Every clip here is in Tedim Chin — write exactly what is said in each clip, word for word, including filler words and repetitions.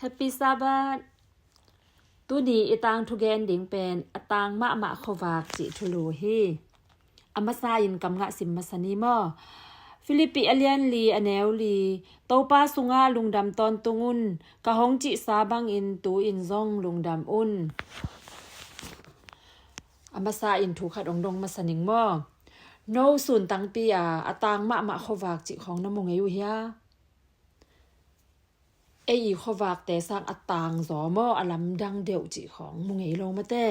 Happy Sabbath. Tuni i tangthu gen ding pen a tang mahmah khuavak cih thulu hi. A masa in kam ngah sim masa ni maw? Philippi a lian li a neu li. Topa sungah lungdam tawntung un, ka hong cihsa bangin tu-in zong lungdam un. A masa in thu khat hong dong masa ning maw? No sun tangpi a a tang mahmah khuavak cih khawng na mu ngei uh hia? Ei i khuavakte sang a tang zaw maw, a lamdang deuh cih khawng mu ngei lo mate.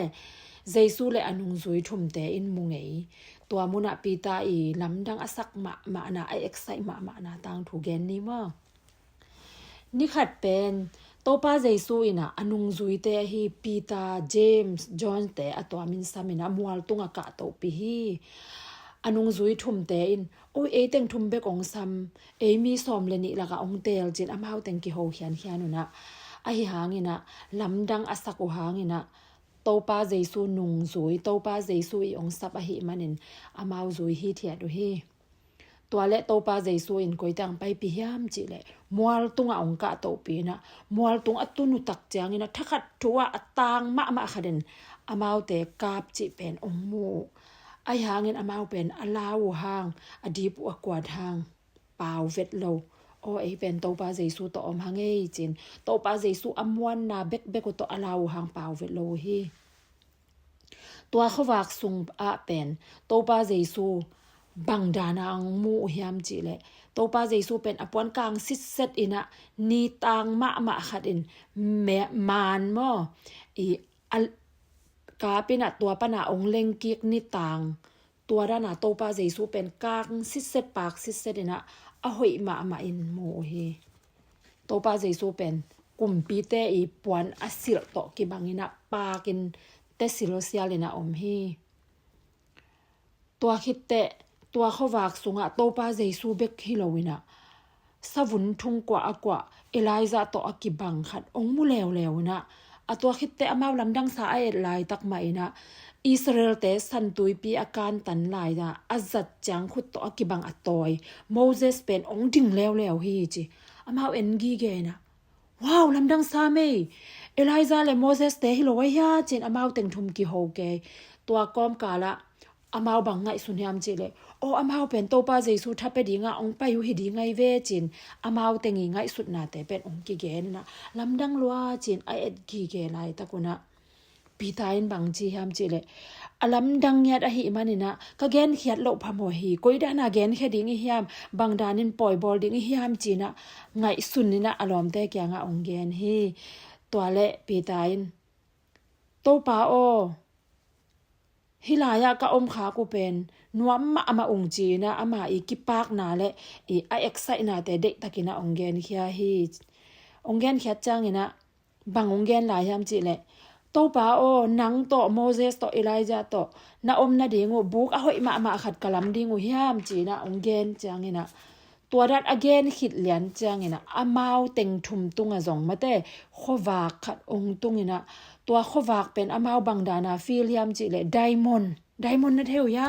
Jesu le a nungzui thumte in mu ngei. Tua munah Peter i lamdang a sak mahmahna, a excite mahmahna tangthu gen ni maw? Nikhat pen Topa Jesu in a nungzuite ahi Peter, James, John te a tuamin samin a mualtung a kahtohpih hi. A nungzui thumte in, oi, ei teng thum bek hong sam, ei mi sawm le nih lakah hong teel cin amau teng kiho khiankhian unah. Ahi hanginah lamdang a sak uh hanginah Topa Jesu nungzui, Topa Jesu i hong sap ahi manin amau zui hithiat uh hi. Tua le Topa Jesu in koitang paipi hiam cihleh mualtungah hong kahtohpi inah, mualtung a tun uh tak cianginah thakhat thu ah a tang mahmah khatin amaute kap cih pen hong mu uh. Ahi hangin amau pen a lau uh hang, a dip uh a kuat hang pau vet lo. Aw, ei pen Topa Jesu tawh om hang ei cin, Topa Jesu a muanna bekbek uh tawh a lau uh hang pau vet lo uh hi. Tua khuavak sung ah pen Topa Jesu bang dana hong mu uh hiam cihleh, Topa Jesu pen a puan kang sitset inah ni tang mahmah khatin me-, maan maw, i a, kap inah tua pana hong lengkik ni tang, tua dana Topa Jesu pen kang sitset, pak sitset inah a hoih mahmah in mu uh hi. Topa Jesu pen kumpite i puan a silh tawh kibang inah pakin tesil sial inah om hi. Tua khitteh tua khuavak sungah Topa Jesu bek hi lo inah savun thung kuah a kuah Elijah tawh a kibang khat hong mu leuleu inah, a tua khitteh amau lamdangsa a et laitak mah inah Israelte santuipi a kantan lai-ah a zat ciang khut tawh a kibang a tawi Moses pen hong ding leuleu hi ci. Amau en gige inah, wow, lamdangsa mei, Elijah le Moses te hi lo ahi hia cin amau teng thum kiho kei. Tua kawmkalah amau bang ngaihsun hiam cihleh, aw, amau pen Topa Jesu thapia dingah hong pai uh hi ding ahi ve cin amau teng i ngaihsutnate pen hong kigen inah lamdang lua cin a et gige laitak unah Peter in bang ci hiam cihleh, a lamdang ngiat ahi maninah ka genkhiat loh phamawh hi, koi dana genkhia ding i hiam, bang danin pawibawl ding i hiam cinah ngaihsun inah a lawmte kiangah hong gen hi. Tua le Peter in, Topa aw, hih lai-ah ka omkhak uh pen nuam mahmah ung cinah ama i kipakna le i a excite-nate deihtakinah hong genkhia hi. Hong genkhiat cianginah bang hong gen lai hiam cihleh, Topa aw, nang tawh Moses tawh Elijah tawh na om nading uh buk a hoih mahmah khat ka lam ding uh hiam cinah hong gen cianginah, tua dan a gen khit lian cianginah amau teng thum tungah zong mate khuavak khat hong tunginah, tua khuavak pen amau bang dana feel hiam cihleh diamond, diamond na thei uh hia?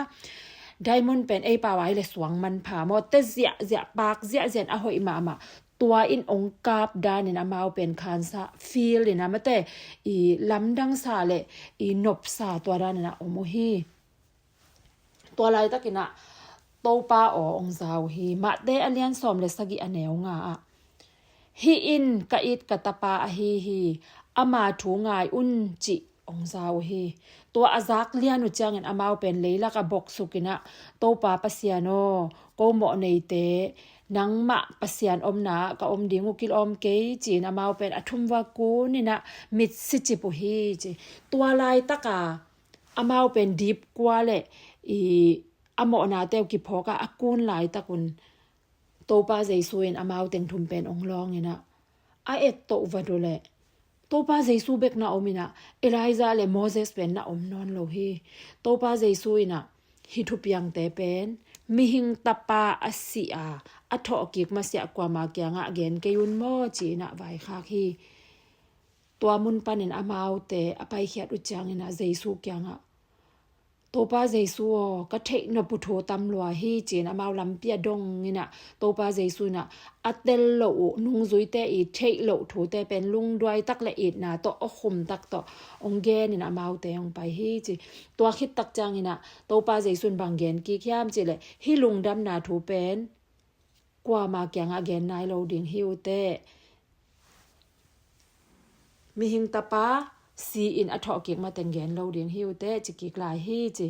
Diamond pen ei pau a hileh suang manpha maw, te ziahziah, pak ziahziah in a hoih mahmah. Tua in hong kap danin amau pen khansa feel inah mate i lamdangsa le i nopsa tua daninah om uh hi. Tua laitakinah Topa aw hong za uh hi. Matthai a lian sawm le sagih a neu nga ah, hih in ka it ka tapa ahi hi, ama thu ngai un cih hong za uh hi. Tua a zak lian uh ciangin amau pen leilak a boksuk inah, Topa Pasian aw, ko mawhneite, nangmah Pasian omna ka om ding uh kilawm kei cin amau pen a thum va kun inah mit sicip uh hi ci. Tua laitaka amau pen dip kua le i a mawhnate uh kiphawkah a kun laitakun Topa Jesu in amau teng thum pen hong lawng inah, a et toh va duleh, Topa Jesu bek na om inah, Elijah le Moses pen na om nawn lo hi. Topa Jesu inah, hih thupiangte pen mihing tapa a si a, a thawhkik masiah kuama kiangah gen kei un maw ci inah vaikhak hi. Tua mun panin amaute a paikhiat uh cianginah Jesu kiangah, Topa Jesu aw, ka theih nop uh thu tam lua hi, ci-in amau lampi a dong in ah, Topa Jesu in ah a tel loh uh, nungzuite i theih loh thute pen lungduai tak le itna tawh, awkhum tak tawh hong gen in amaute hong pai hi, ci. Tua khit tak ciangin ah Topa Jesu in bang gen kik hiam cih leh, hih lungdamna thu pen kuama kiangah gen nai lo ding hi uh teh. Mihing Tapa si-in a thawhkik mateng gen lo ding hi uh teh, ci kik lai hi, ci.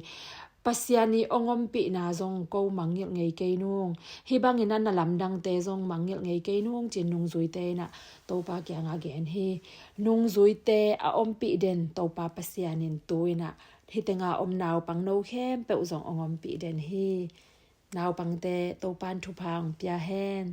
Pasian i hong ompihna zong ko mangngilh ngei kei nung, hih bangin a na lamdangte zong mangngilh ngei kei nung, ci-in nungzuite in ah Topa kiangah gen hi. Nungzuite a ompih den Topa Pasian in tu-in ah hih tenga om naupang no khempeuh zong hong ompih den hi. Naupangte Topa in thupha hong pia hen.